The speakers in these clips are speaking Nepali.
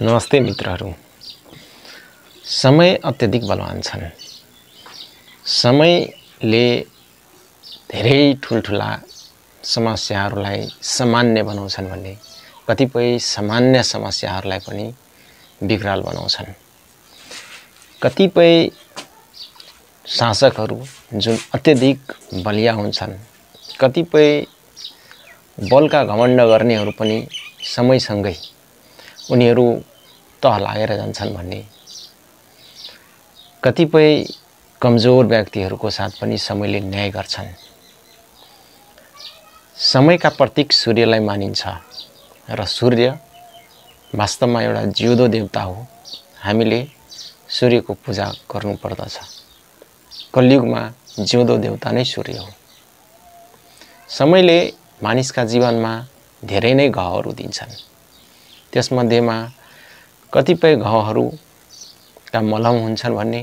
नमस्ते मित्रहरू। समय अत्यधिक बलवान छन्। समयले धेरै ठुलठुला समस्याहरूलाई सामान्य बनाउँछन् भने कतिपय सामान्य समस्याहरूलाई पनि विकराल बनाउँछन्। कतिपय शासकहरू जुन अत्यधिक बलिया हुन्छन्, कतिपय बलका घमण्ड गर्नेहरू पनि समयसँगै उनीहरू तह लागेर जान्छन् भन्ने, कतिपय कमजोर व्यक्तिहरूको साथ पनि समयले न्याय गर्छन्। समयका प्रतीक सूर्यलाई मानिन्छ र सूर्य वास्तवमा एउटा जिउँदो देवता हो। हामीले सूर्यको पूजा गर्नुपर्दछ। कलियुगमा जिउँदो देवता नै सूर्य हो। समयले मानिसका जीवनमा धेरै नै घाउहरू दिन्छन्। त्यसमध्येमा कतिपय घाउहरूका मलम हुन्छन् भन्ने,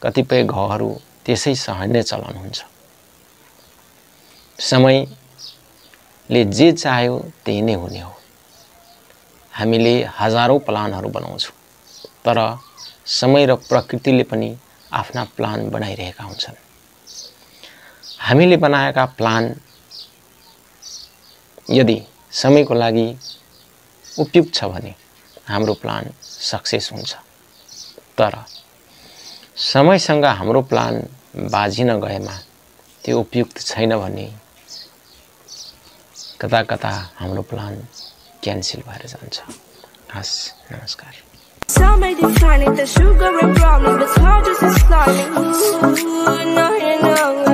कतिपय घाउहरू त्यसै सहने चलन हुन्छ। समयले जे चाह्यो त्यही नै हुने हो। हामीले हजारौं प्लानहरू बनाउँछौँ, तर समय र प्रकृतिले पनि आफ्ना प्लान बनाइरहेका हुन्छन्। हामीले बनाएका प्लान यदि समयको लागि उपयुक्त छ भने हाम्रो प्लान सक्सेस हुन्छ। तर समयसँग हाम्रो प्लान बाजिन गएमा त्यो उपयुक्त छैन भने कता कता हाम्रो प्लान क्यान्सल भएर जान्छ। हस्, नमस्कार। Somebody declining the sugar and brownie, but charges is sliding. No, you know.